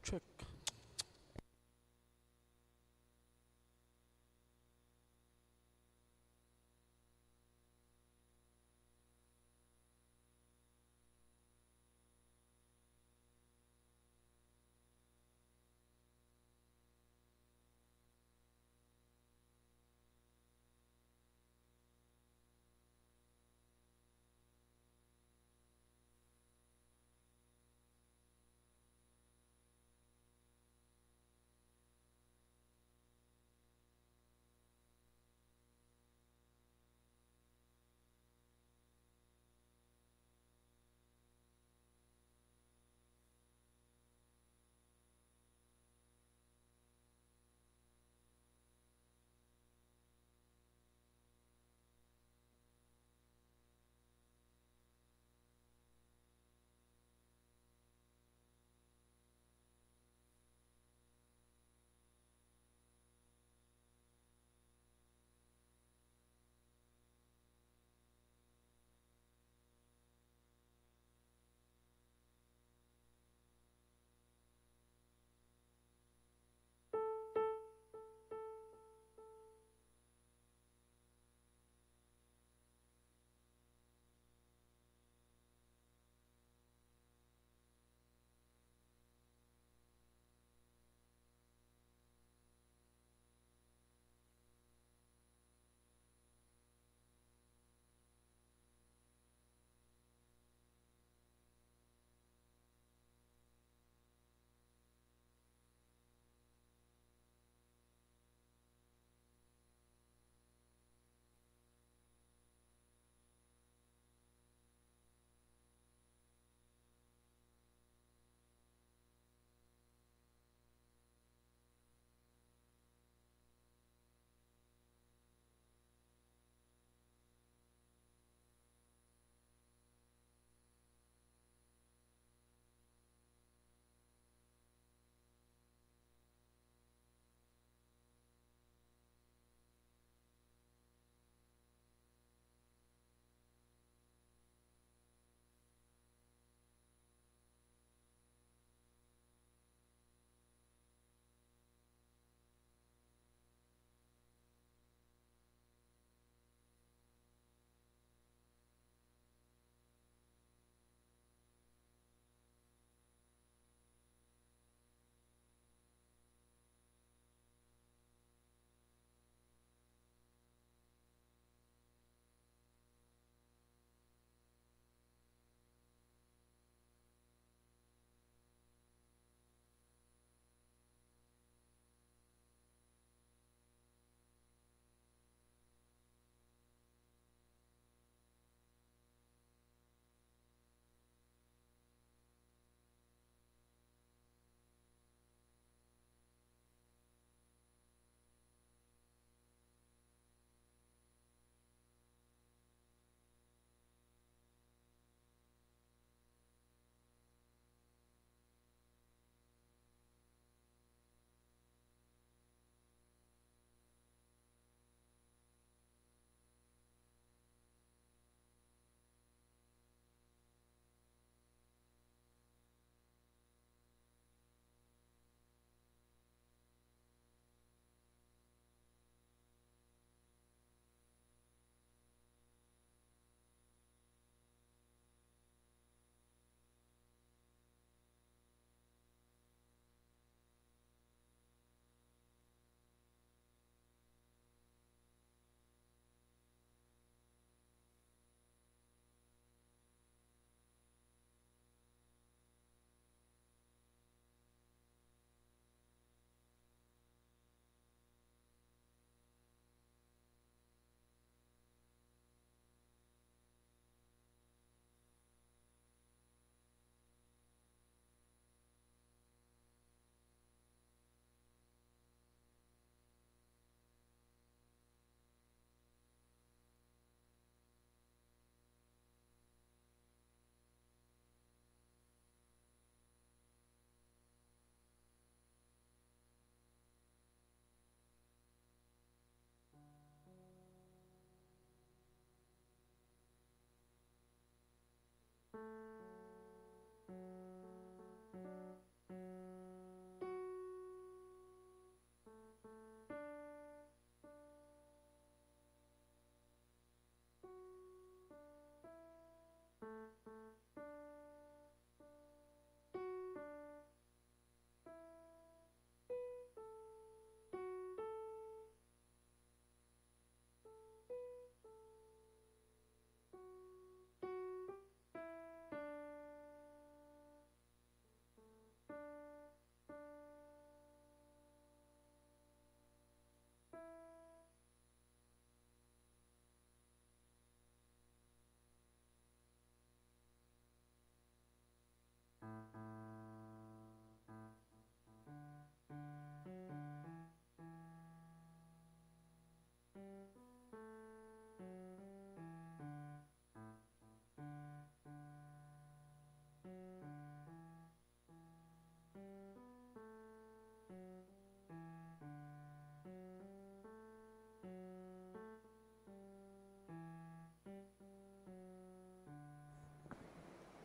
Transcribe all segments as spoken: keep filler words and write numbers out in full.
Check.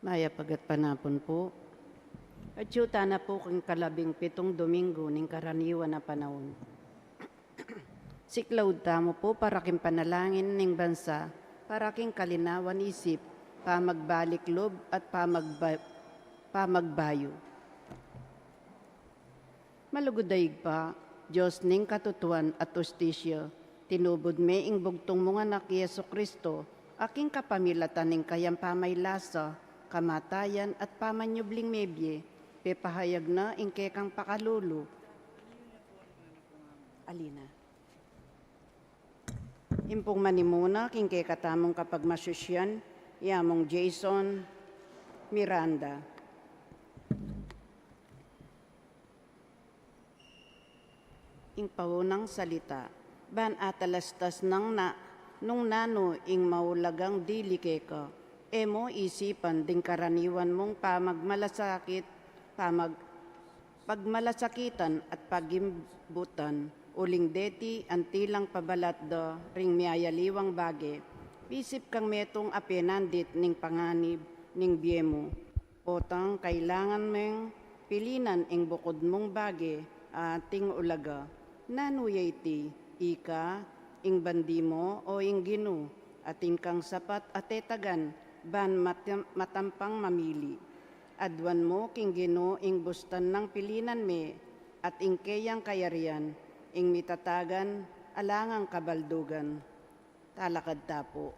Mayap a gatpanapun pu. Atyu tana pu king kalabing pitung Domingo ning karaniwan a panaun. Siklaud tamu pu para king panalangin ning bansa, para king kalinawan isip, pamagbalik lub at pamagba-, pamagbayu. Malugud a Ibpa, Dios ning katutuan at ustisya, tinubud me ing bugtung mung Anak, i Jesucristo, a king kapamilatan ning kayang pamaylasa, kamatayan at pamanyubling mebie, pepahayag na ing kekang pakalulu. Alina. Ing pung manimuna king kekatamung kapagmasusyan, i Among Jason Miranda. Ing paunang salita. Ban atalastas nang na, nung nanu ing maulagang dili keka, e mu isipan ding karaniwan mung pamagmalasakit, pamag-, pagmalasakitan at pagimbutan, uling deti antilang pabalat da ring miyayaliwang bage, isip kang metung a penandit ning panganib ning bie mu. Potang kailangan meng pilinan ing bukud mung bage a ating ulaga. Nanu ya iti, ika, ing bandi mu o ing Ginu, atin kang sapat a tetagan, ban matam-, matampang mamili. Aduan mu king Ginu ing bustan nang pilinan me, at ing keyang kayarian, ing mitatagan, alang kabaldugan. Talakad ta pu.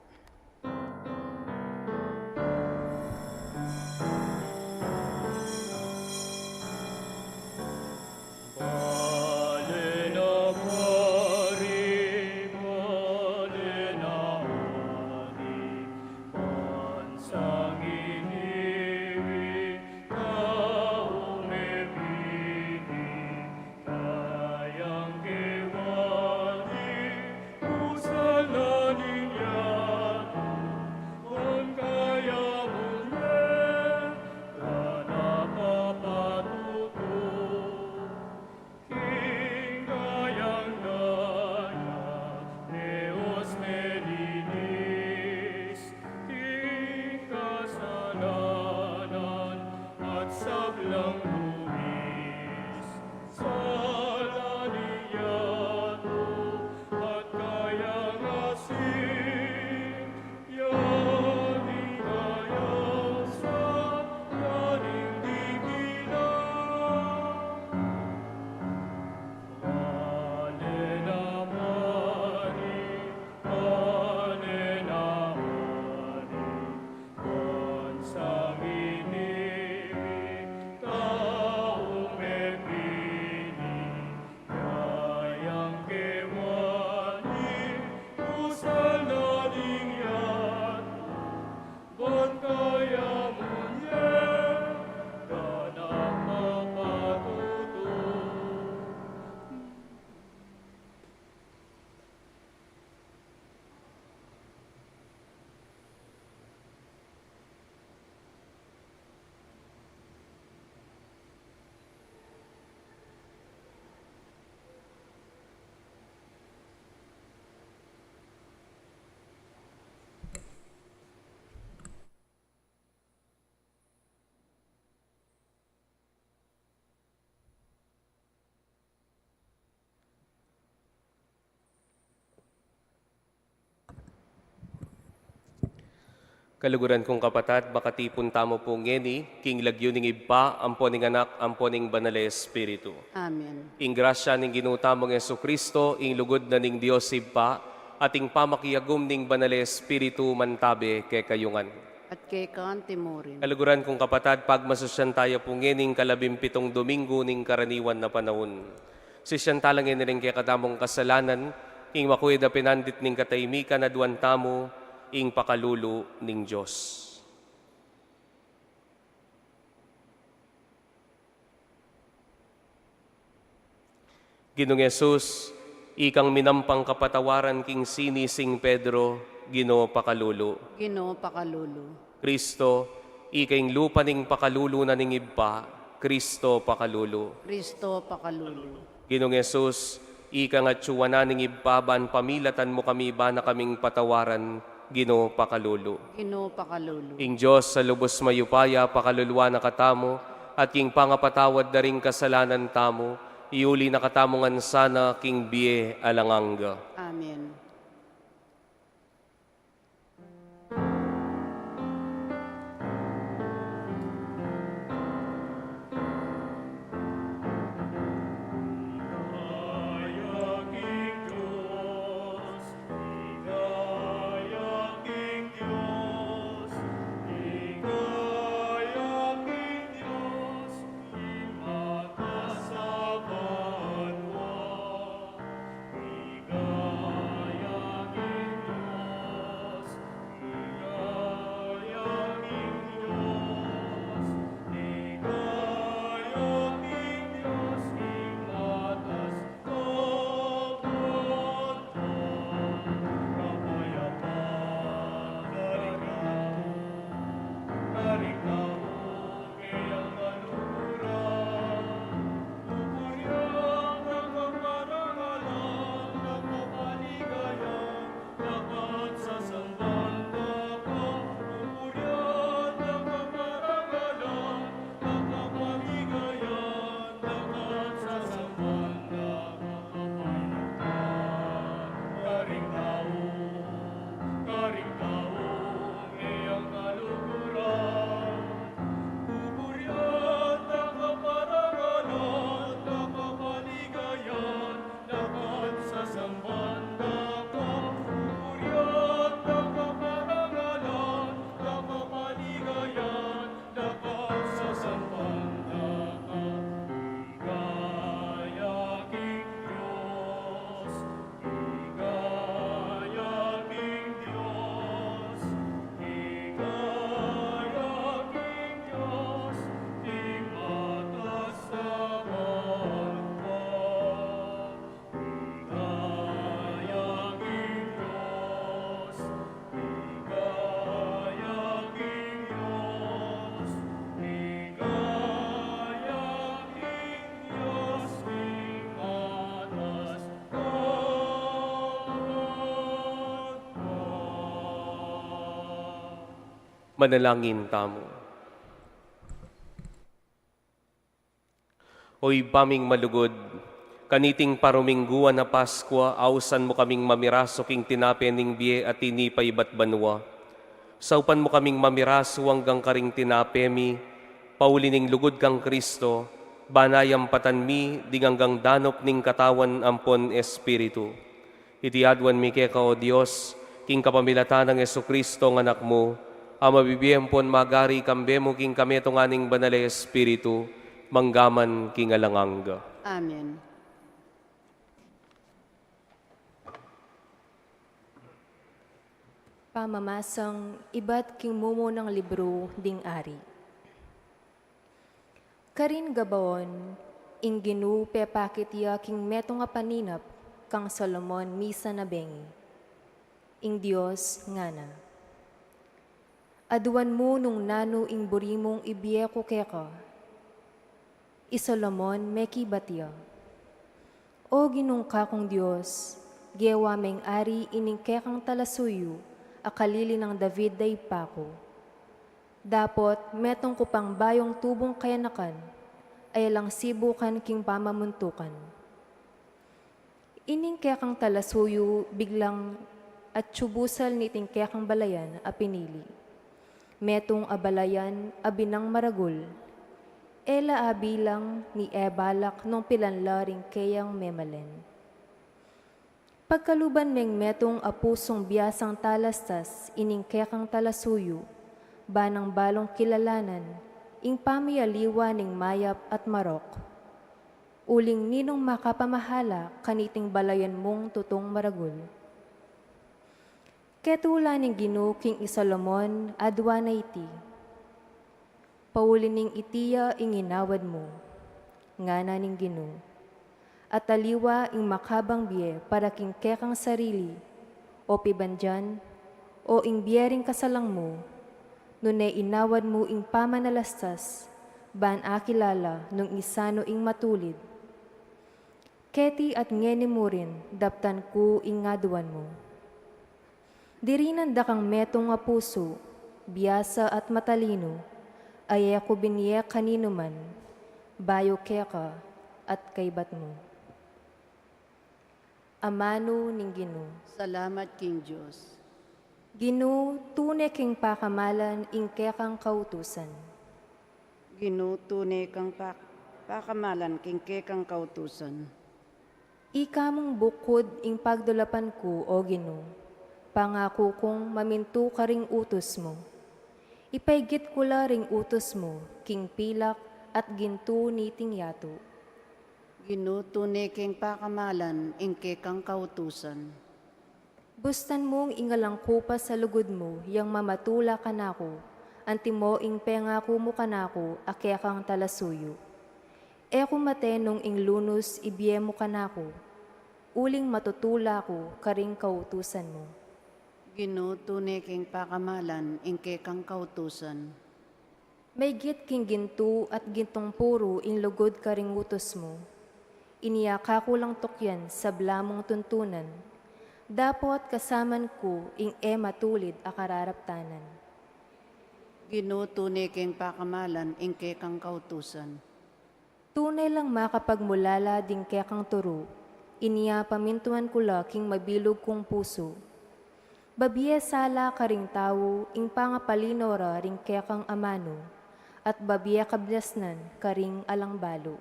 Kaluguran kung kapatad, makatipun tamu pu ngeni king lagyu ning Ibpa, ampo ning Anak, ampo ning Banal a Espiritu. Amen. Ing grasya ning Ginu tamung Jesucristo, ing lugud na ning Dios Ibpa, at ing pamakiagum ning Banal a Espiritu mantabe kekayu ngan. At keka antimurin. Kaluguran kung kapatad, pagmasusyan taya pu ngening kalabimpitung Domingo ning karaniwan na panaun. Sisian tala ngeni ring kekatamung kasalanan, ing makuid a pinandit ning katahimikan, aduan tamu ing pakalulu ning Dios. Ginung Jesus, ikang minampang kapatawaran king sinising Pedro, Ginu pakalulu. Ginu pakalulu. Kristo, ika ing lupa ning pakalulu na ning Ibpa, Kristo pakalulu. Kristo pakalulu. Ginung Jesus, ikang atiu na ning Ibpa ban pamilatan mu kami, ban na kaming patawaran, Ginu, pakalulu. Ginu, pakalulu. Ing Dios a lubos mayupaya, pakaluluan na katamu, at king pangapatawad da ring kasalanan tamu, iuli na katamu ngan sana king bie alang angga. Amen. Manalangin tamu. O Ibpa ming malugud, kaniting parumingguan a Paskua, ausan mu kaming mamirasu king tinape ning bie a tinipa ibat banua. Saupan mu kaming mamirasu anggang karing tinape mi, pauli ning lugud kang Kristo, ban ayampatan mi ding anggang danup ning Katawan ampon Espiritu. Iti aduan mi keka, O Dios, king kapamilatan nang Jesucristo, a Anak mu, a mabibie ampon magari kambe mu king kametungan ning Banal a Espiritu, mangga man king alang angga. Amen. Pamamasang ibat king mumunang libru ding Ari. Karin Gabaon, ing Ginu pepakit ya king metung a paninap kang Solomon misan a bengi. Ing Dios ngana, aduan mu nung nanu ing buri mung ibie ku keka. I Solomon mekibat ya, O Ginung kakung Dios, gewa meng ari ining kekang talasuyu a kalili nang David a ibpa ku. Dapot metung ku pang bayung tubung kayanakan, a e lang sibukan king pamamuntukan. Ining kekang talasuyu biglang atyu busal niting kekang balayan a pinili. Metung a balayan a binang maragul, e la abilang ni e balak nung pilan la ring keyang memalen. Pagkaluban meng metung a pusung biasang talastas ining kekang talasuyu, ban nang balung kilalanan ing pamialiwa ning mayap at marok. Uling ninung makapamahala kaniting balayan mung tutung maragul? Ketula ning Ginu king i Solomon aduan a iti, pauli ning iti ya ing inawad mu, ngana ning Ginu. At aliwa ing makabang bie para king kekang sarili, o pibandian, o ing bie ring kasalang mu, nune inawad mu ing pamanalastas, ban akilala nung isanu ing matulid. Keti at ngeni mu rin daptan ku ing aduan mu. Dirinan da kang metung a pusu, biasa at matalinu, a e ku binie kaninuman, bayu keka at kaybat mu. Amanu ning Ginu. Salamat king Dios. Ginu, tune king pakamalan ing kekang kautusan. Ginu, tune kang pak-, pakamalan king kekang kautusan. Ika mung bukud ing pagdulapan ku, o Ginu, pangaku kung mamintu karing utus mu. Ipaigit ku la ring utus mu king pilak at gintu niting yatu. Ginu, tune king pakamalan ing kekang kautusan. Bustan mung ingalang ku pa sa lugud mu yang mamatula kanaku, antimo ing pengaku mu kanaku a kekang talasuyu. E ku mate nung ing lunus ibie mu kanaku, uling matutula ku karing kautusan mu. Ginu, tune king pakamalan ing kekang kautusan. Maigit king gintu at gintung puru ing lugud karing utus mu. Inya ka ku lang tukyan sabla mung tuntunan, dapot kasaman ku ing e matulid a kararaptanan. Ginu, tune king pakamalan ing kekang kautusan. Tune lang makapagmulala ding kekang turu, inya pamintuan ku la king mabilug kung pusu. Babie sala karing tau ing pangapalino ra ring kekang amanu, at babie kablasnan karing alang balu.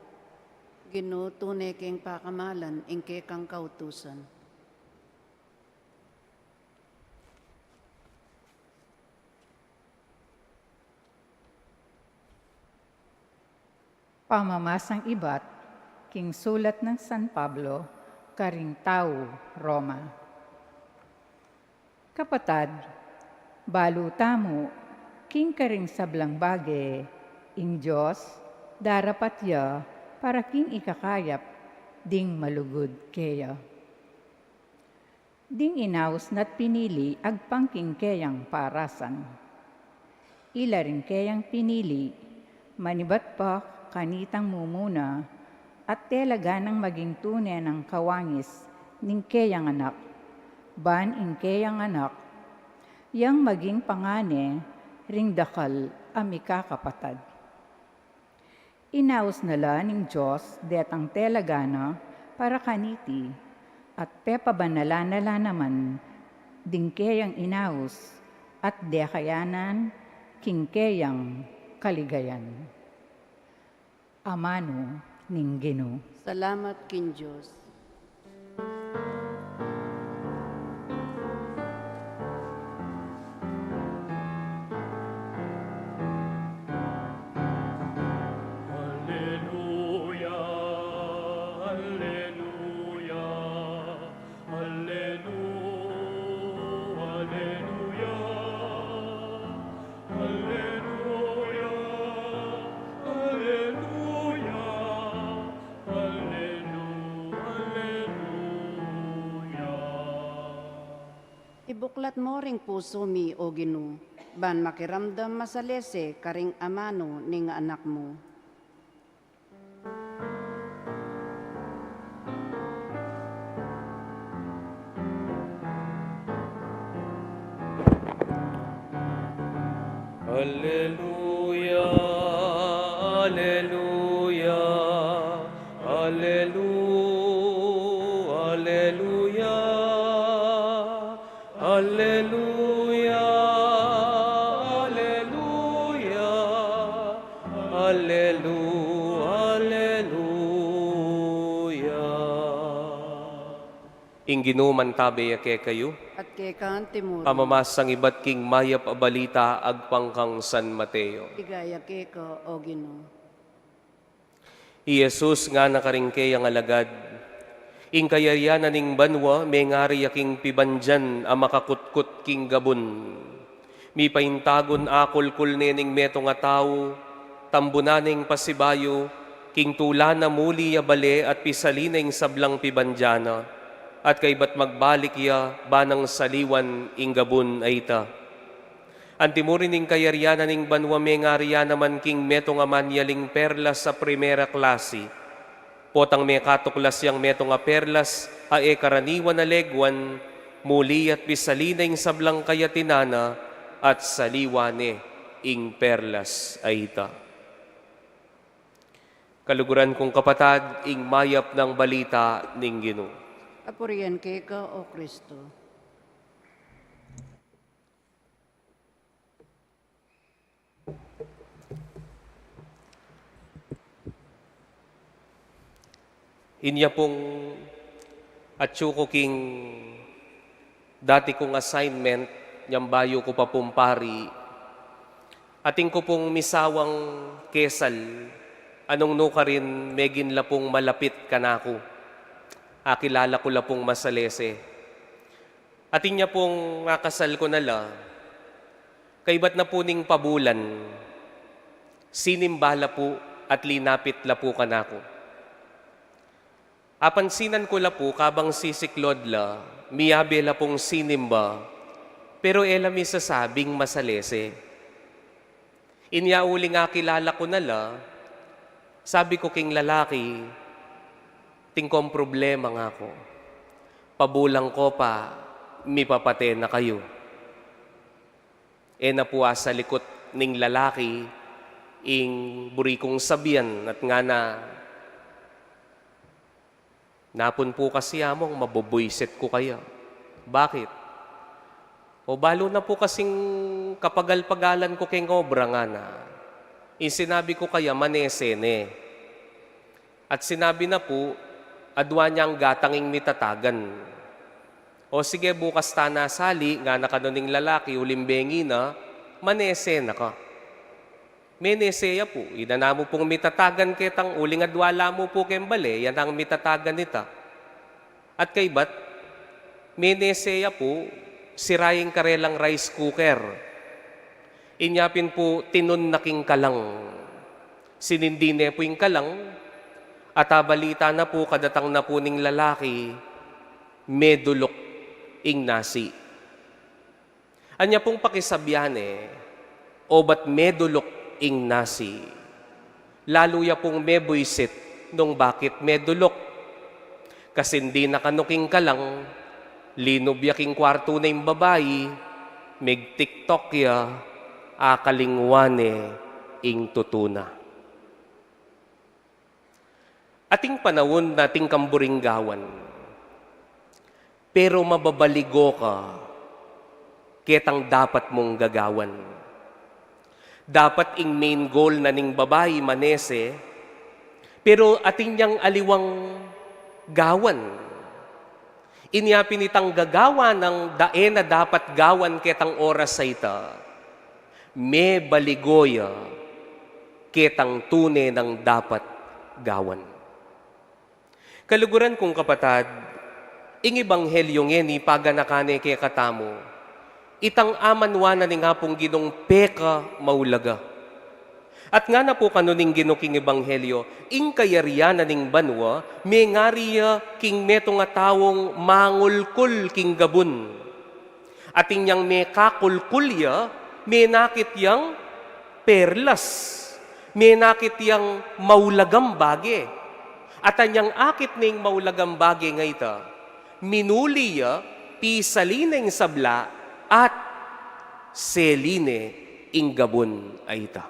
Ginu, tune king pakamalan ing kekang kautusan. Pamamasang ibat king sulat nang San Pablo karing tau Roma. Kapatad, balu tamu king karing sablang bage ing Dios darapat ya para king ikakayap ding malugud keya. Ding inaus na't pinili agpang king keyang parasan. Ila ring keyang pinili, manibat pa kanitang mumuna, at telaga nang maging tune nang kawangis ning keyang anak, ban ing keyang anak yang maging pangane ring dakal a mikakapatad. Inaus na la ning Dios detang telaga na para kaniti, at pepabanalan na la naman ding keyang inaus, at dekayanan king keyang kaligayan. Amanu ning Ginu. Salamat king Dios. Alleluia, alleluia, allelu-, alleluia, alleluia, alleluia, allelu-, alleluia. Ibuklat mu ring pusu mi, O Ginu, ban makiramdam masalese karing amanu ning anak mu. Alleluia, alleluia, allelu-, alleluia. Alleluia, alleluia, allelu-, alleluia. Ing Ginu mantabe ya kekayu. At keka mu rin. Pamamasang ibat king mayap a balita agpang kang San Mateo. Ligaya keka, O Ginu. I Jesus ngana karing keyang alagad, ing kayarian na ning banua mengari ya king pibandian a makakutkut king gabun. Mipaintagun akulkul ne ning metung a tau, tambunan ne ing pasibayu, king tula na muli ya bale at pisali na ing sablang pibandian na, at kaybat magbalik ya ba nang saliwan ing gabun a ita. Antimurin ing kayarian na ning banua mengari ya naman king metung a manyaling perlas a primera klasi. Potang mekatuklas yang metung a perlas a e karaniwan a leguan, Muli at pisali na ing sablang kayatinan na at saliwa ne ing perlas a ita. Kaluguran kung kapatad, ing mayap nang balita ning Ginu. Kapurian keka, O Kristo. Inya pung atyu ku king dati kung assignment, nyang bayu ku pa pung pari, atin ku pung misawang kesal, a nung nukarin megin la pung malapit kanaku. Akilala ku la pung masalese. Atin ya pung akasal ku na la, kaybat na pu ning pabulan, sinimba la pu at linapit la pu kanaku. Apansinan ku la pu, kabang sisiklod la, miyabe la pung sinimba, pero e la misasabing masalese. Inya uling akilala ku na la, sabi ku king lalaki, "Atin kong problema," ngaku. "Pabulan ko pa, mipapate na kayu." E na pu asalikut ning lalaki ing buri kung sabian at ngana, "Napun pu kasi among mabubuisit ku kaya." "Bakit?" "O, balu na pu kasing kapagal-pagalan ku keng obra," ngana. "Ing sinabi ku kaya, manese ne. At sinabi na pu, adwa neng gatang ing mitatagan." "O sige, bukas ta na sali," ngana kanu ning lalaki, "uling bengi na, manese na ka." Menese ya pu, ida na mu pung mitatagan ketang, uling adwa la mu pu keng bale, ya nang mitatagan ita. At kaybat, menese ya pu, sira ing karelang rice cooker. Inya pin pu tinun na king kalang. Sinindi ne pu ing kalang, at abalita na pu, kadatang na pu ning lalaki, meduluk ing nasi. Anya pung pakisabian ne, obat meduluk ing nasi, lalu ya pung mebuisit nung bakit meduluk. Kasindi na kanu king kalang, linub ya king kwartu na ing babai, mig-TikTok ya, akalingwan ne ing tutu na. Ating panaun na atin kang buring gawan, pero mababaligo ka ketang dapat mung gagawan. Dapat ing main goal na ning babai manese, pero atin yang aliwang gawan. Inya pin itang gagawan nang da-, e na dapat gawan ketang oras a ita, mebaligo ya ketang tune nang dapat gawan. Kaluguran kung kapatad, ing ebanghelyo ngeni paganakan ne kekatamu itang amanwa na ning Apung Ginung pekamaulaga. At ngana pu kanu ning Ginu king ebanghelyo, ing kayarian na ning banua mengari ya king metung a taung mangulkul king gabun. Atin yang mekakulkul ya, menakit yang perlas, menakit yang maulagang bage. At anyang akit ne ing maulagang bage a ita, minuli ya, pisali ne ing sabla, at seli ne ing gabun a ita.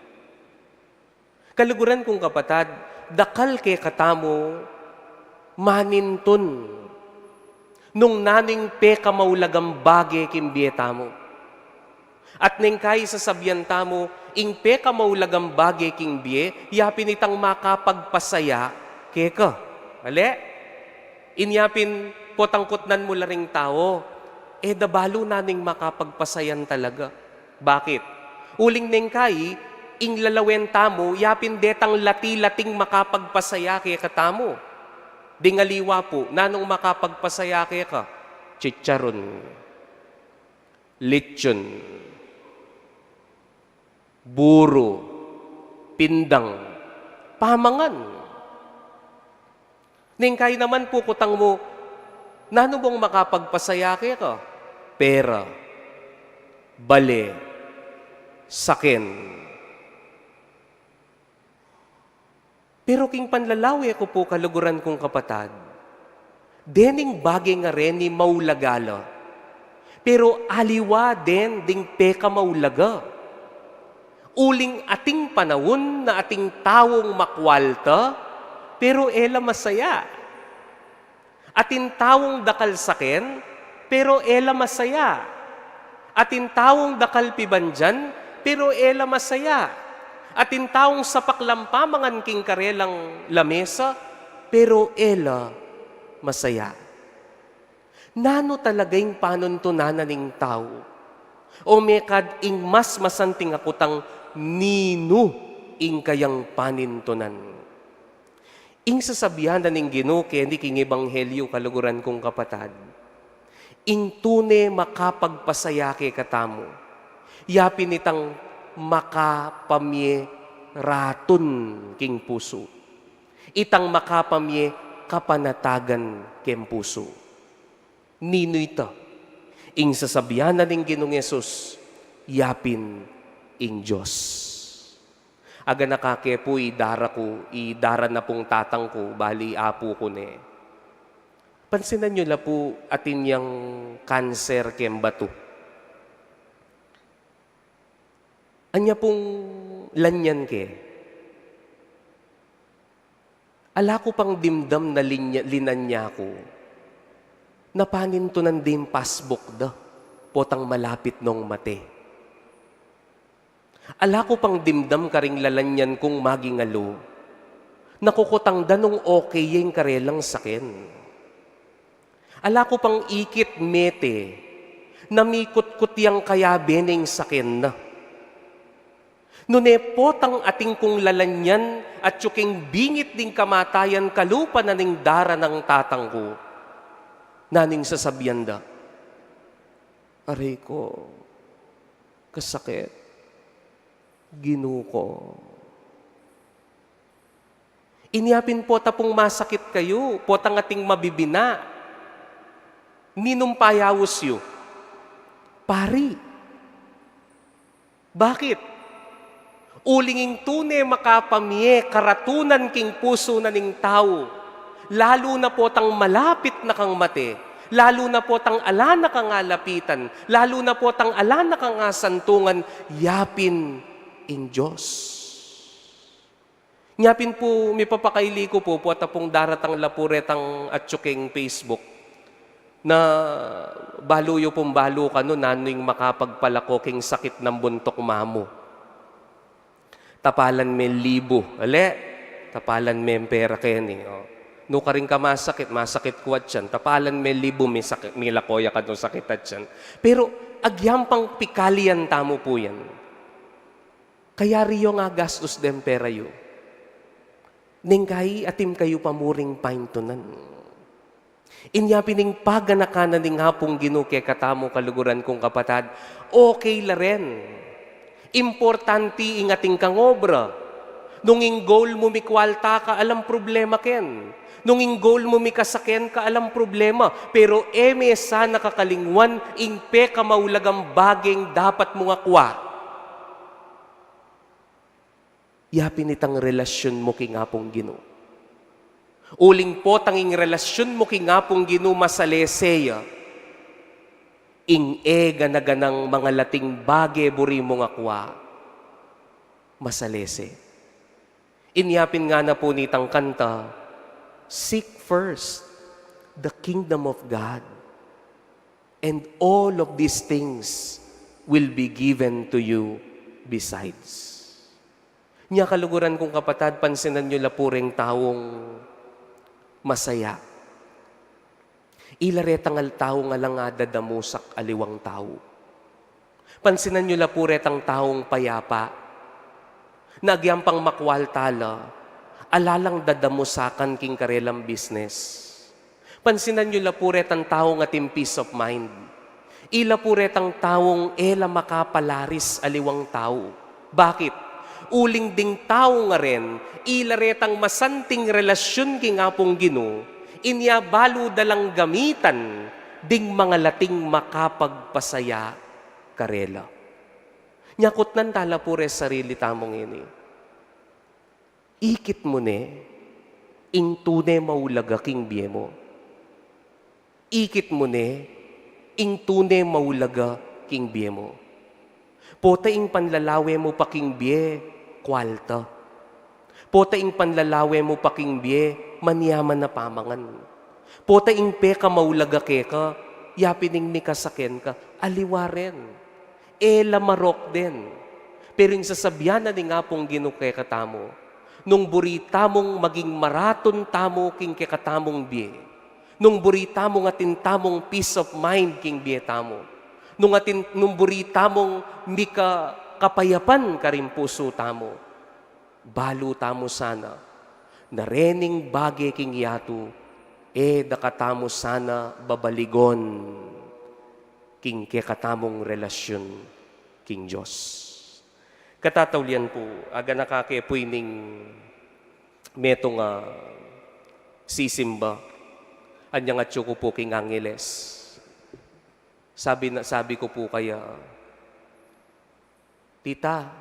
Kaluguran kung kapatad, dakal kekatamu manintun nung nanu ing pekamaulagang bage king bie tamu. At neng kai sasabian tamu, ing pekamaulagang bage king bie, ya pin itang makapagpasaya keka. Ale? Inya pin potang kutnan mu la ring tau, e da balu nanu ing makapagpasayan talaga. Bakit? Uling neng kai, ing lalawen tamu, ya pin detang lati-lating makapagpasaya kekatamu. Ding aliwa pu, nanung makapagpasaya keka? Chicharon, lechon, buru, pindang, pamangan. Neng kai naman pu kutang mu, nanu bang makapagpasaya keka? Pera, bale, saken. Pero king panlalawe ku pu, kaluguran kung kapatad, dening bage a reni maulaga la, Pero aliwa den ding pekamaulaga. Uling ating panaun na ating taung makwalta, pero e la masaya. Atin taung dakal saken, pero e la masaya. Atin taung dakal pibandian, pero e la masaya. Atin taung sapak lang pamangan king karelang lamesa, pero e la masaya. Nanu talaga ing panuntunan na ning tau? O mekad ing mas masanting a kutang, ninu ing kayang panintunan? Ing sasabian na ning Ginu keni king ebanghelyu, kaluguran kung kapatad, ing tune makapagpasaya kekatamu, yapin itang makapamie ratun king pusu, itang makapamie kapanatagan keng pusu. Ninu ita? Ing sasabian na ning Ginung Jesus, yapin ing Dios. Aganaka ke pu, idara ku, idara na pung tatang ku, bali apu ku ne. Pansinan yu la pu, atin yang kanser keng batu. Anya pung lanyan ke? Ala ku pang dimdam na linya-, linanya ku, na panintunan ding passbook da, potang malapit nong mate. Ala ku pang dimdam karing lalanyan kung magingalu, na kukutang da nung okay ya ing karelang saken. Ala ku pang ikit mete, na mikutkut yang kayabe ning saken na. Nune potang atin kung lalanyan at yuking bingit ding kamatayan kalupa na ning dara nang tatang ku, nanu ing sasabian da? Aray ko, kasakit, Ginu ko. Inya pin pota pung masakit kayu, potang ating mabibina, ninung payaus yu? Pari. Bakit? Uling ing tune makapamie karatunan king pusu na ning tau, lalu na potang malapit na kang mate, lalu na potang ala na kang alapitan, lalu na potang ala na kang asantungan, yapin ing Dios. Nya pin pu, mipapakaili ku pu, pota pung daratang la pu retang atyu king Facebook, na balu yu pung balu kanu nanu ing makapagpalako king sakit nang buntuk mamu. Tapalan me libu, ale? Tapalan me pera keni, o. Nukarin ka masakit, masakit ku atyan. Tapalan me libu, mi sakit, milako ya kanu sakit atyan. Pero agyang pang pikalian tamu pu yan. Kayari yung agastus deng pera yu. Neng kai atin kayu pa muring paintunan. Inya pin ing paganakan na ning Apung Ginu kekatamu, kaluguran kung kapatad, okay la ren. Importanti ing atin kang obra. Nung ing goal mu mikwalta ka, alang problema ken. Nung ing goal mu mikasaken ka, alang problema. Pero e me sana kakalingwan ing pekamaulagang bageng dapat mung akwa. Ya pin itang relasyun mu king Apung Ginu. Uling potang ing relasyun mu king Apung Ginu masalese ya, ing e gana-ganang mangalating bage buri mung akwa, masalese. Inya pin ngana pu nitang kanta, "Seek first the kingdom of God, and all of these things will be given to you besides." Nya, kaluguran kung kapatad, pansinan yu la pu reng taung masaya. Ila retang al-, taung alang adadamusak aliwang tau. Pansinan yu la pu retang taung payapa, na agyang pang makwalta la, ala lang dadamusakan king karelang business. Pansinan yu la pu retang taung atin peace of mind. Ila pu retang taung e la makapalaris aliwang tau. Bakit? Uling ding tau ngaren, ila retang masanting relasyun king Apung Ginu, inya balu da lang gamitan ding mangalating makapagpasaya karela. Nya kutnan ta la pu re sarili tamu ngeni. Ikit mu ne ing tune maulaga king bie mu? Ikit mu ne Ing tune maulaga king bie mu. Pota ing panlalawe mu pa king bie, kwalta. Pota ing panlalawe mu pa king bie, manyaman a pamangan. Pota ing pekamaulaga keka, yapin ing mikasaken ka, aliwa ren. E la marok den. Pero ing sasabian na ning Apung Ginu kekatamu, nung buri tamung maging maratun tamu king kekatamung bie, nung buri tamung atin tamung peace of mind king bie tamu, nung atin, nung buri tamung mika kapayapan karing pusu tamu, balu tamu sana, na rening bage king yatu, e da katamu sana babaligon king kekatamung relasyun king Dios. Katataulian pu, aganaka ke pu ining metung a sisimba, anyang atyu ku pu king Angeles. Sabi na, sabi ku pu kaya, "Tita,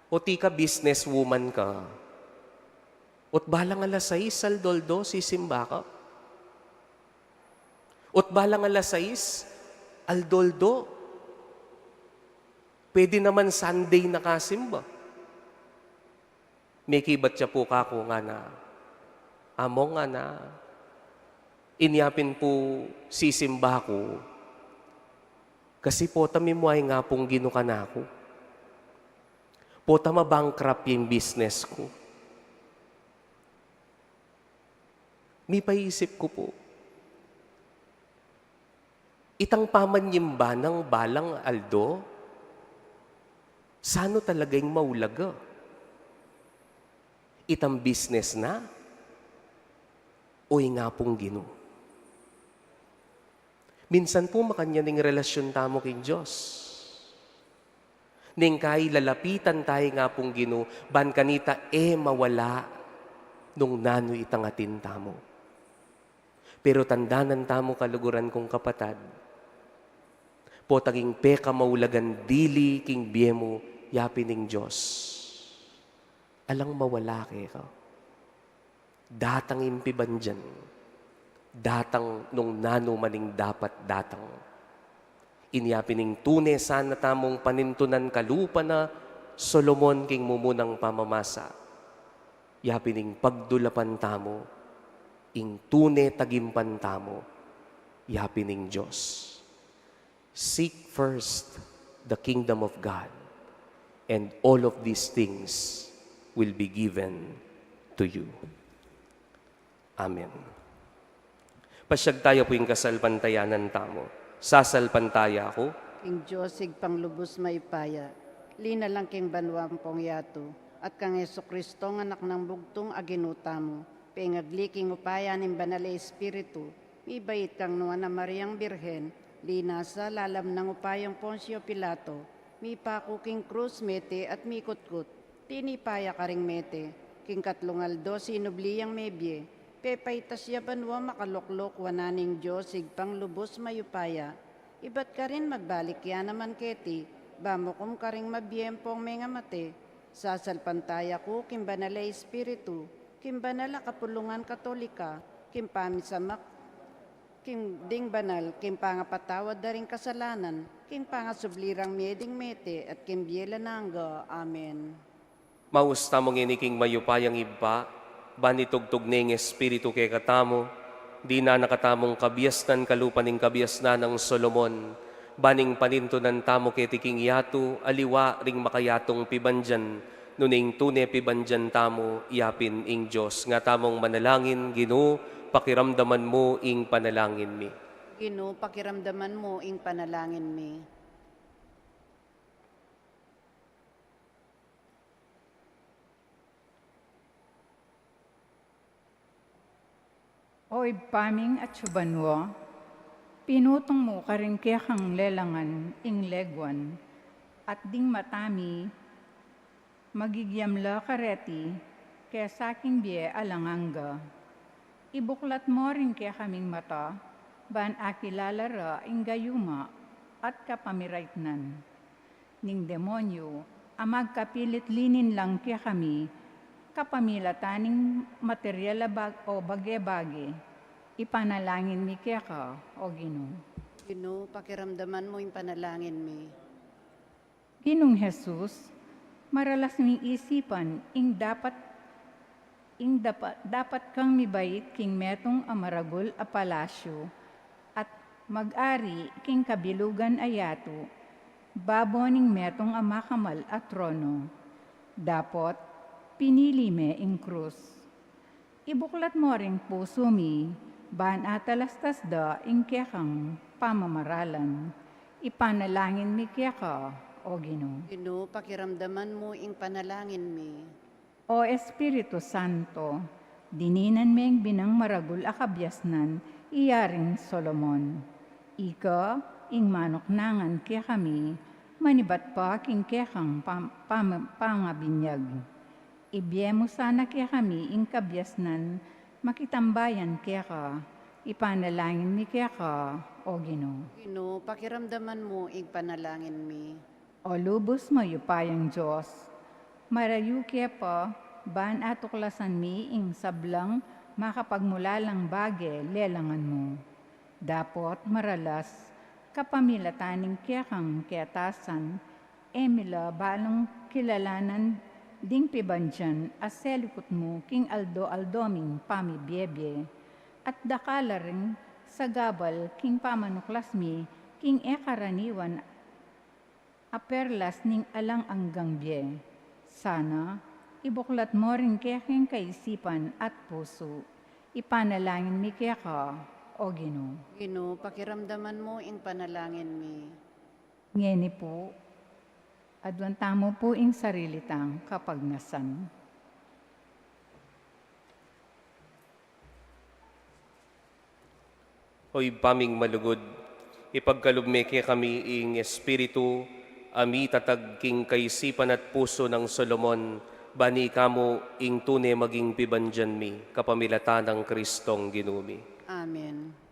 o tika businesswoman ka, o't balang alas sais aldo-aldo sisimba ka? O't balang alas sais aldo-aldo? Pwede naman Sunday na ka simba." Mekibat ya pu kaku, ngana, "Among," ngana, "inya pin pu sisimba ku, kasi pota mimua ing Apung Ginu kanaku. Pota ma-bankrupt ya ing business ku." Mipaisip ku pu, itang pamanyimba nang balang aldo, sanu talaga ing maulaga? Itang business na o ing Apung Ginu? Minsan pu makanyan ing relasyun tamu king Dios. Neng kai lalapitan taya ing Apung Ginu, ban kanita e mawala nung nanu itang atin tamu. Pero tandanan tamu, kaluguran kung kapatad, potang ing pekamaulagang dili king bie mu, yapin ing Dios, alang mawala keka. Datang ing pibandian, datang nung nanu man ing dapat datang. Inya pin ing tune sana tamung panintunan kalupa na Solomon king mumunang pamamasa, yapin ing pagdulapan tamu ing tune tagimpan tamu, yapin ing Dios. "Seek first the kingdom of God, and all of these things will be given to you." Amen. Pasiag taya pu ing kasalpantayanan tamu. Sasalpantaya ku king Dios Ibpang lubus mayupaya, linalang king banua ampong yatu, at kang Jesucristo, Anak nang bugtung a Ginu tamu, pengagli king upaya ning Banal a Espiritu, mibait kang Nuan a Mariang Birhen, linasa lalam nang upayang Poncio Pilato, mipaku king krus, mete at mikutkut, tinipa ya karing mete, king katlung aldo sinubli yang mebie, pepaitas ya banua, makaloklok wanan ning Dios Ibpang lubus mayupaya, ibat karin magbalik ya naman keti, bamukum karing mabie ampong mengamate. Sasalpantaya ku king Banal a Espiritu, king banal a kapulungan Katolika, king pamisamak king ding banal, king pangapatawad da ring kasalanan, king pangasubli rang mie ding mete, at king bie alang angga. Amen. Maus tamu ngeni king mayupayang Ibpa, ban itugtug ne ing Espiritu kekatamu, dinan na katamung kabiasnan kalupa ning kabiasnan nang Solomon, ban ing panintunan tamu keti king yatu, aliwa ring makayatung pibandian, nune ing tune pibandian tamu, yapin ing Dios. Nga tamung manalangin, Ginu, pakiramdaman mu ing panalangin mi. Ginu, pakiramdaman mu ing panalangin mi. O Ibpa ming atsu banua, pinutung mu karing kekang lelangan ing leguan, at ding mata mi magigyam la kareti kesa king bie alang angga. Ibuklat mo ring kekaming mata, ban akilala ra ing gayuma at kapamiraitnan ning demonyu a magkapilit lilinlang kekami kapamilatan ning material a bag-, o bage-bage. Ipanalangin mi keka, O Ginu. Ginu, pakiramdaman mu ing panalangin mi. Ginung Jesus, maralas ming isipan ing dapat, ing dapa-, dapat kang mibait king metung a maragul a palasyu at mag-ari king kabilugan a yatu, babo ning metung a makamal a trono. Dapot, pinili me ing krus. Ibuklat mo ring pusu mi, ban atalastas da ing kekang pamamaralan. Ipanalangin mi keka, O Ginu. Ginu, pakiramdaman mu ing panalangin mi. O Espiritu Santo, dininan me ing binang maragul a kabiasnan i Yaring Solomon. Ika ing manuknangan kekami, manibat pa king kekang pam-, pam-, pangabinyag. Ibie mu sana kekami ing kabiasnan makitambayan keka, ipanalangin mi keka, O Ginu. Ginu, pakiramdaman mu ing panalangin mi. O lubus mayupayang Dios, marayu ke pa ban atuklasan mi ing sablang makapagmulalang bage lelangan mu. Dapot maralas, kapamilatan ning kekang ketasan, e mi la balung kilalanan ding pibandian a selikut mu king aldo-aldo ming pamibiebie, at dakal la ring sagabal king pamanuklas mi king e karaniwan a perlas ning alang anggang bie. Sana, ibuklat mo ring kekeng kaisipan at pusu. Ipanalangin mi keka, O Ginu. Ginu, pakiramdaman mu ing panalangin mi. Ngeni pu, aduan tamu pu ing sarili tang kapagnasan. O Ibpa ming malugud, ipagkalub me kekami ing Espiritu a mitatag king kaisipan at pusu nang Solomon, ban ika mu ing tune maging pibandian mi, kapamilatan nang Kristong Ginu mi. Amen.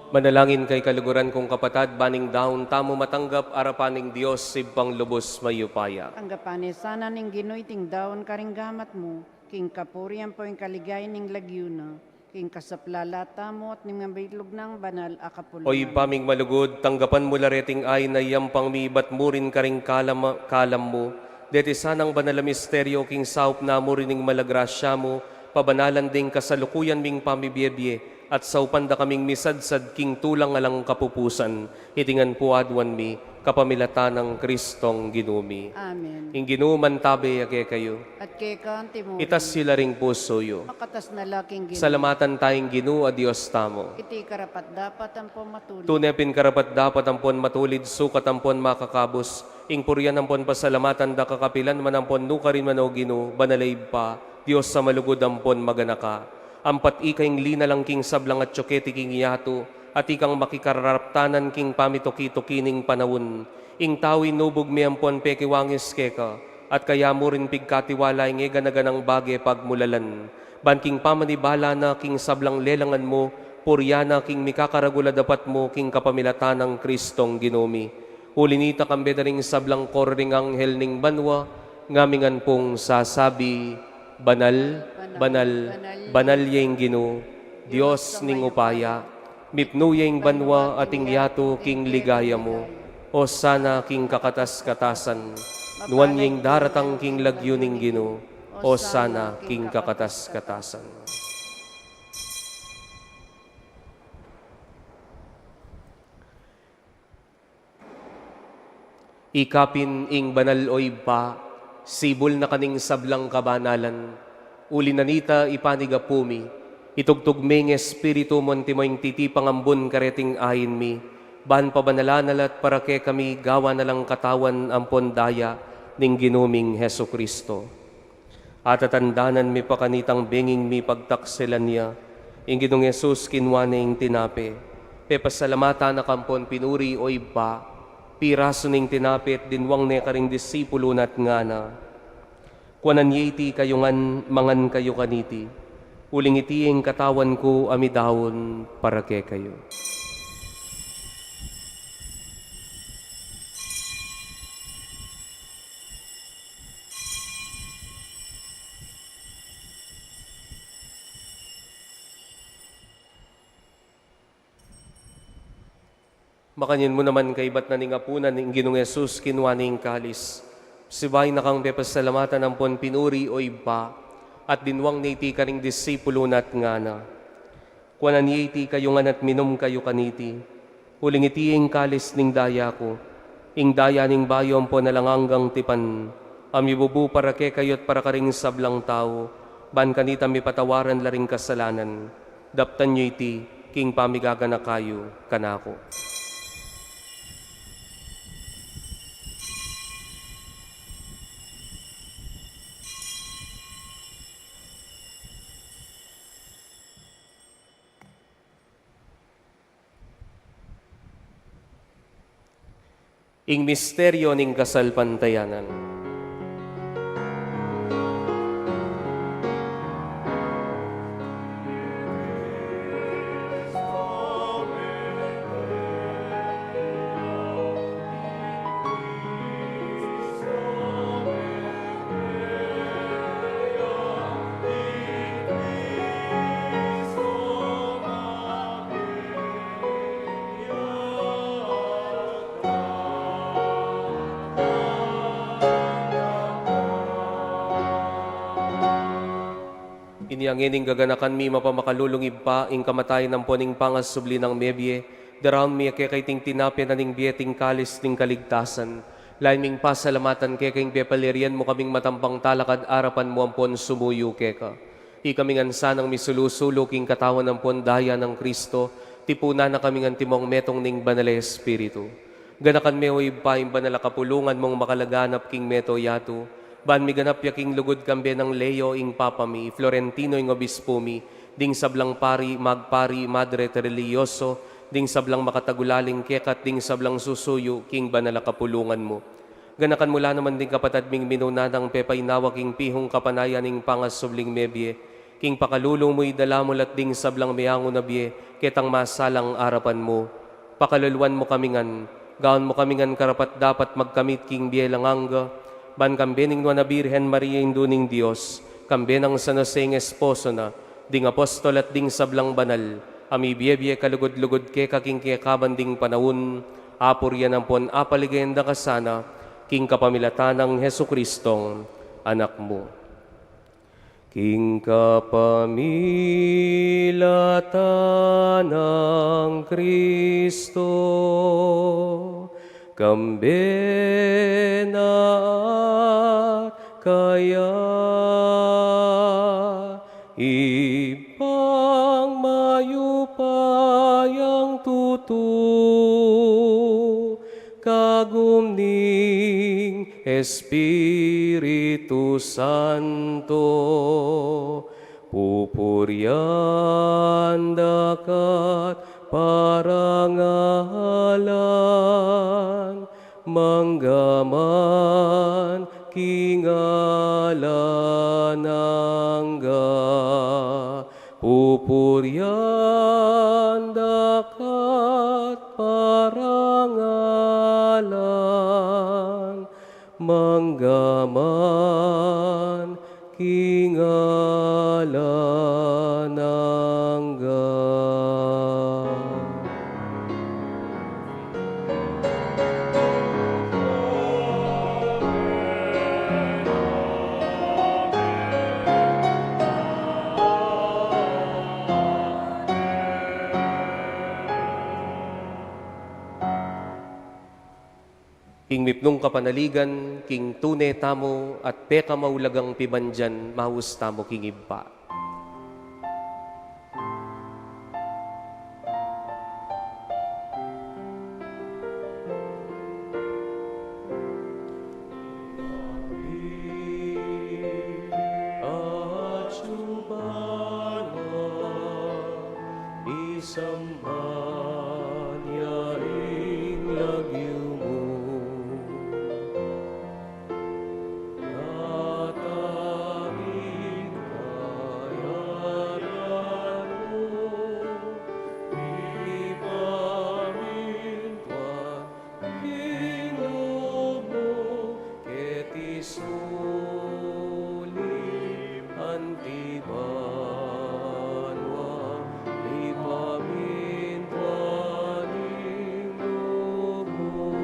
Manalangin kayu kaluguran kung kapatad, ban ing daun tamu matanggap arapan ning Dios Ibpang lubus mayupaya. Tanggapan na sana ning Ginu iting daun karing gamat mu, king kapurian ampon king kaligayan ning lagyu na, king kasaplalan tamu at ning mabilug nang banal a kapulungan. O Ibpa ming malugud, tanggapan mu la reting ain a yampang mi, ibat mu rin karing kalam, kalam mu deti sanang banal a misteryo, king saup na mu rin ning malagrasya mu, pabanalan ding kasalukuyan ming pamibiebie, at saupan da kaming misadsad king tulang alang kapupusan. Iti ngan pu aduan mi, kapamilatan nang Kristong Ginu mi. Amen. Ing Ginu mantabe ya kekayu. At keka antimurin. Itas yu la ring pusu yu. Makatas na la king Ginu. Salamatan taya ing Ginu a Dios tamu. Iti karapat-dapat ampon matulid. Tune pin karapat-dapat ampon matulid, sukat ampon makakabus, ing purian ampon pasalamatan da ka kapilan man ampon nukarin man, o Ginu, banal a Ibpa, Dios a malugud ampon maganaka. Ampat ika ing linalang king sablang atyu keti king yatu, at ikang makikararaptanan king pamituki-tuki ning panaun. Ing tau inubug me ampon pekiwangis keka, at kaya mu rin pigkatiwala ing e gana-ganang bage pagmulalan. Ban king pamanibala na king sablang lelangan mu, purian na king mikakaragul a dapat mu, king kapamilatan nang Kristong Ginu mi. Uli nita, kambe da ring sablang koro ring anghel ning banua, ngamingan pung sasabi, "Banal, banal, banal ya ing Ginu, Dios ning upaya, mipnu ya ing banua at ing yatu king ligaya mu. Osana king kakatas-katasan, nuan ya ing daratang king lagyu ning Ginu, osana king kakatas-katasan." Ikapin ing banal, o Ibpa, sibul na ka ning sablang kabanalan. Uli na nita, ipanyawad mi, itugtug me ing Espiritu mu, antimo ing titipang ambun kareting ain mi, ban pabanalan na la at para kekami gawan na lang katawan ampon daya ning Ginu ming Jesucristo. Atatandanan mi pa kanitang benging mipagtaksilan ya, ing Ginung Jesus kinua ne ing tinape, pepasalamatan na kampon pinuri, o Ibpa, pirasu ne ing tinape at dinwang ne karing disipulu na at ngana, "Kuanan ye iti kayu ngan, mangan kayu kaniti, uling iti ing katawan ku a midaun para kekayu." Makanyan mu naman kaibat na ning apunan, ing Ginung Jesus kinua ne ing kalis, sibayu na kang pepasalamatan ampon pinuri, o Ibpa, at dinwang ne iti karing disipulu na at ngana, "Kuanan ye iti kayu ngan at minum kayu kaniti, uling iti ing kalis ning daya ku, ing daya ning bayu ampon alang anggang tipan, a mibubu para kekayu at para karing sablang tau, ban kanita mipatawaran la ring kasalanan. Daptan yu iti king pamigaganaka yu kanaku." Ing misteryu ning kasalpantayanan. Inya ngeni, gaganakan mi mapamakalulung Ibpa, ing kamatayan ampon ing pangasubli nang mebie, daraun mi keka iting tinape na ning bie at ing kalis ning kaligtasan. Lalu ming pasalamatan keka ing pepalirian mu kaming matampang talakad arapan mu ampon sumuyu keka. Ikami ngan sanang misulu-sulu king katawan ampon daya nang Kristo, tipunan na kami ngan timong metung ning Banal a Espiritu. Ganakan me, o Ibpa, ing banal a kapulungan mung makalaganap king mabilug a yatu, ban miganap ya king lugud kambe nang Leo ing Papa mi, Florentino ing Obispu mi, ding sablang pari, magpari, madre at relihiyoso, ding sablang makatagulaling keka at ding sablang susuyu king banal a kapulungan mu. Ganakan mu la naman ding kapatad ming minuna nang pepainawa king pihung kapanayan ning pangasubling mebie, king pakalulu mu idala mu la at ding sablang meangu na bie ketang masalang arapan mu. Pakaluluan mu kami ngan, gawan mu kami ngan karapat-dapat magkamit king bie alang angga, ban kambe ning Nuan a Birhen Maria, Indu ning Dios, kambe nang San Jose ing esposo na, ding apostol at ding sablang banal a mibie-bie kalugud-lugud keka king kekaban ding panaun, apurian ampon apaligayan da ka sana, king kapamilatan nang Jesucristong Anak mu. King kapamilatan nang Kristo, kambe na at kaya, Ibpang mayupayang tutu, kagum ning Espiritu Santo, pupurian da ka at parangalan, mangga man king alang angga. Pupurian da ka at parangalan. naman king alang angga. King mipnung kapanaligan, king tune tamu at pekamaulagang pibandian, maus tamu king Ibpa. Isamban ya ing lagyu mu. Datang ing kayarian mu, ipamintuan ing lub mu, keti sulip anti banua, ipamintuan ing lub mu.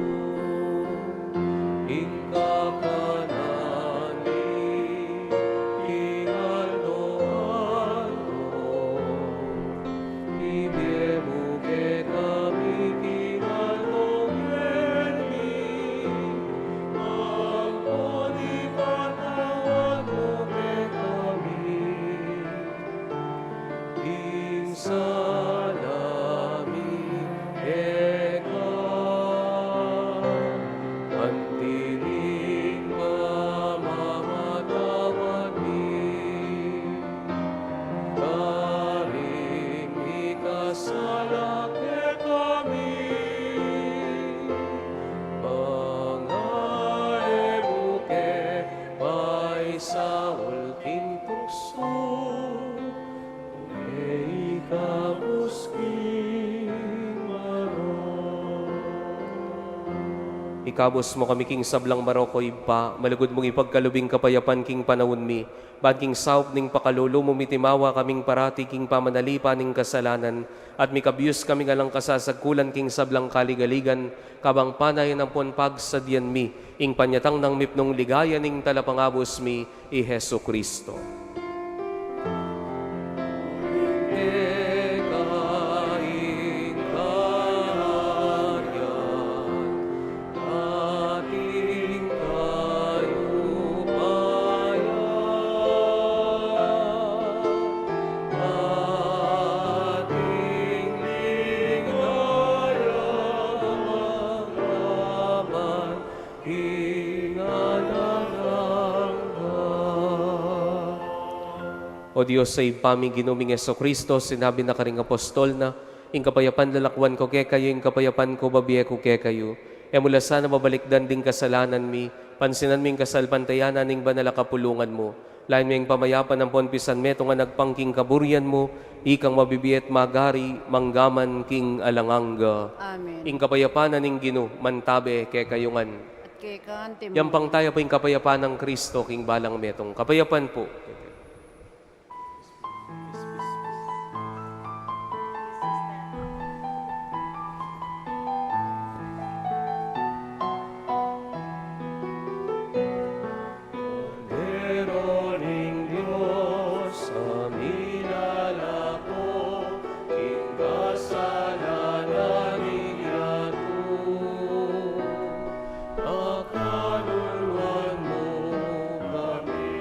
Ing kakanan mi king aldo-aldo, ibie mu kekami king aldo ngeni, ampon ipatawad mu kekami ing sala mi keka, anti ing pamamatawad mi karing mikasala kekami, manga e mu ke paisaul king tuksu, nune ikabus king marok. Ikabus mu kami king sablang marok, O Ibpa, malugud mung ipagkalub ing kapayapan king panaun mi, ban king saup ning pakalulu mu mitimawa kaming parati king pamanalipan ning kasalanan, at mikabius kaming alang kasasagkulan king sablang kaligaligan, kabang panayan ampon pagsadyan mi ing panyatang nang mipnung ligaya ning Talapangabus mi, i Jesucristo. Keka ing kaharian, at ing kayupayan, at ing ligaya, man king alang angga. O Dios a Ibpa mi, Ginu ming Jesucristo, sinabi na karing apostol na, ing kapayapan lalakwan ku kekayu, ing kapayapan ku babie ku kekayu. E mu la sana babalikdan ding kasalanan mi, pansinan mu ing kasalpantayanan ning banal a kapulungan mu. Lain mu ing pamayapan ampon pisanmetungan agpang king kaburian mu, ikang mabibie at magari, mangga man king alang angga. Amen. Ing kapayapan na ning Ginu, mantabe kekayu ngan. At keka antimu. Yampang taya pu ing kapayapan nang Kristo, king balang metung. Kapayapan pu. Kordero ning Dios, a milalako king kasalanan ning yatu, pakaluluan mu kami.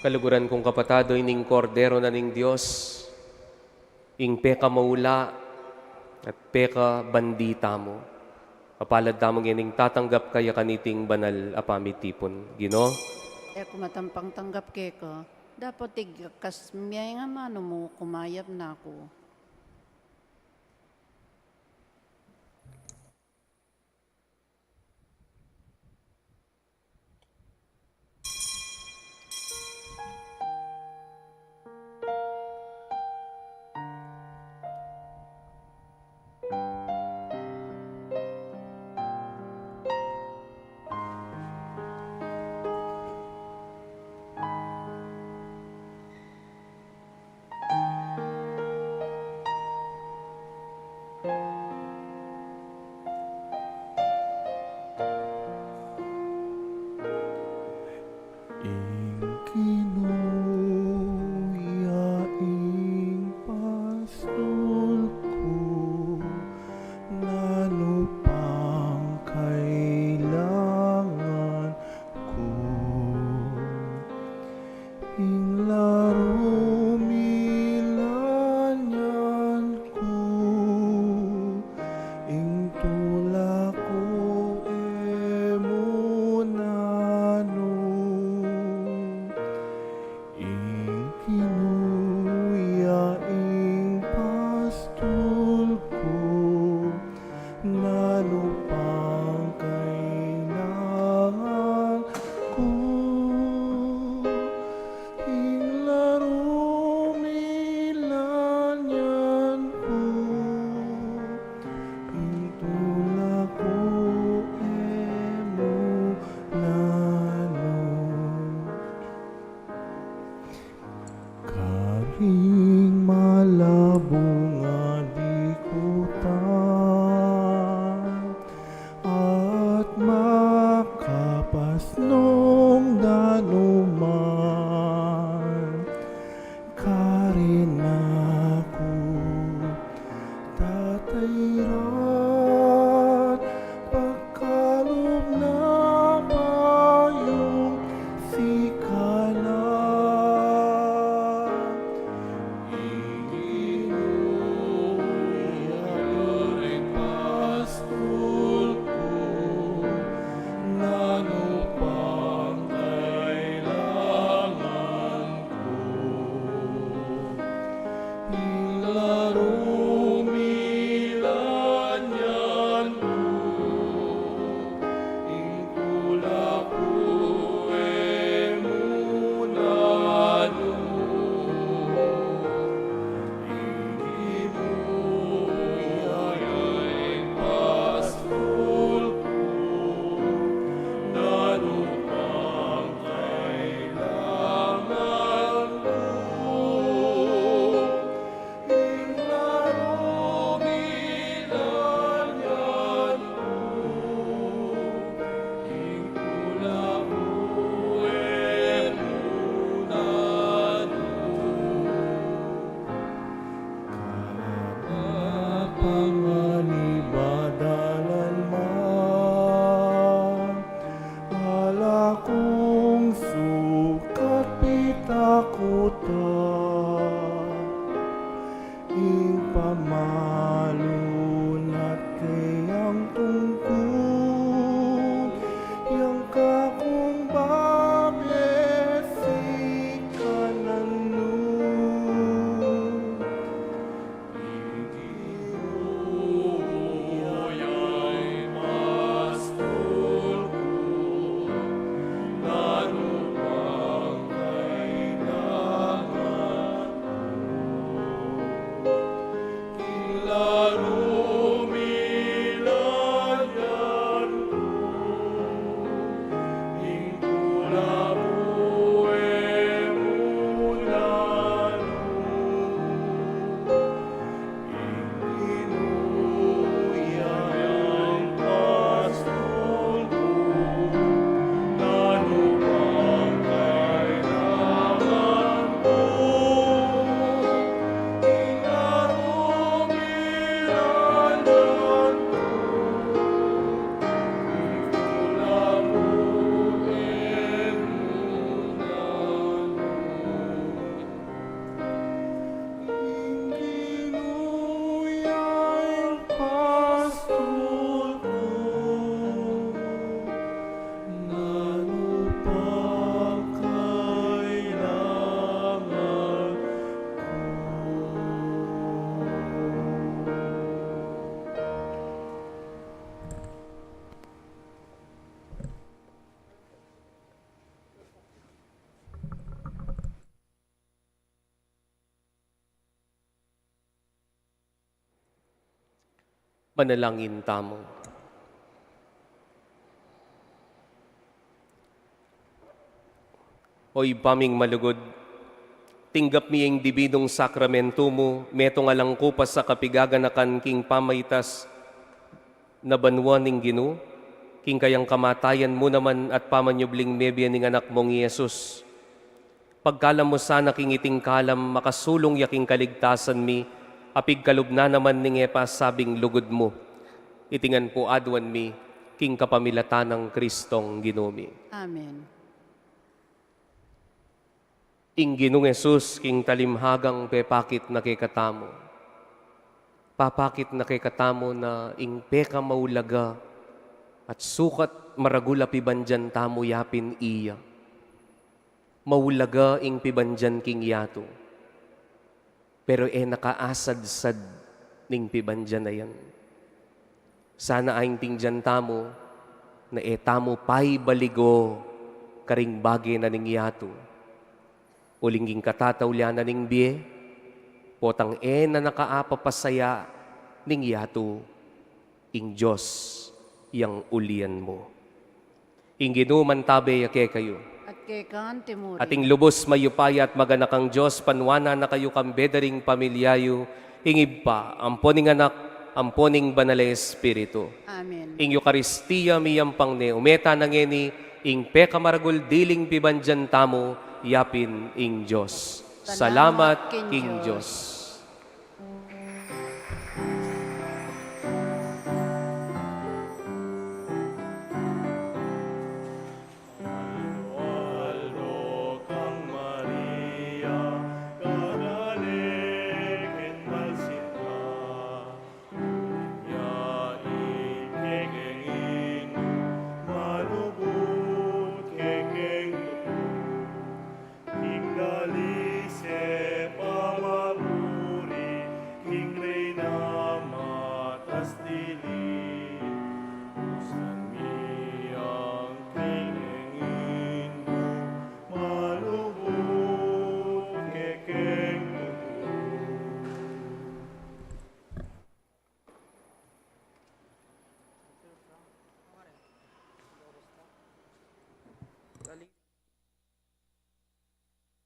Kaluguran kung kapatad, o ining Kordero na ning Dios, ing pekamaula at pekabandi tamu. Mapalad tamu ngening tatanggap kaya kaniting banal a pamitipun. Ginu, e ku matampang tanggap keka, dapot igkas me ing amanu mu, kumayap na ku. Ing Ginu ya ing pastul ku, nanu pang kailangan ku? Ing laru milanyan ku, ing tula ku e mu nanu. Ing Ginu ya ing pastul ku, nanu pang kailangan ku? Ing laru milanyan ku, ing tula ku e mu nanu. Karing malabung a dikutan at makapasnung danuman, karin aku tatairan, pagkalub na bayung sikanan. Ing Ginu ya ing pastul ku, nanu pang kailangan ku? Ing laru milanyan ku, ing tula ku e mu nanu. Ing Ginu ya ing pastul ku, nanu pang kailangan ku? Ing laru milanyan ku, ing tula ku e mu nanu. Karapat-dapat a mibadalan man, ala kung sukat pitakutan, ing pamalu na at kayang tungkul, yang kakung babe sikanan nu. Manalangin tamu. O Ibpa ming malugud, tinggap mi ing dibinung sakramentu mu, metung alang kupas a kapigaganakan king pamaitas na banua ning Ginu, king kayang kamatayan mu naman at pamanyubling mebie ning Anak mung i Jesus. Pagkalam mu sana king iting kalam, makasulung ya king kaligtasan mi, a pigkalub na naman ning e pasabing lugud mu. Iti ngan pu aduan mi, king kapamilatan nang Kristong Ginu mi. Amen. Ing Ginung Jesus king talimhagang pepakit na kekatamu. Papakit na kekatamu na ing pekamaulaga at sukat maragul a pibandian tamu yapin iya. Maulaga ing pibandian king yatu, pero e na kaasadsad ning pibandian a yan. Sana aintindian tamu na e tamu paibaligo karing bage na ning yatu. Uling ing katataulian na ning bie, potang e na nakaapapasaya ning yatu, ing Dios yang ulian mu. Ing Ginu mantabe ya kekayu. At keka naman murin. At ing lubus mayupaya at maganakang Dios, panuanan na kayu kambe da ring pamilya yu, ing Ibpa, ampo ning Anak, ampo ning Banal a Espiritu. Amen. Ing Eukaristia miyampang ne, ume tana ngeni ing pekamaragul diling pibandian tamu yapin ing Dios. Salamat king Dios.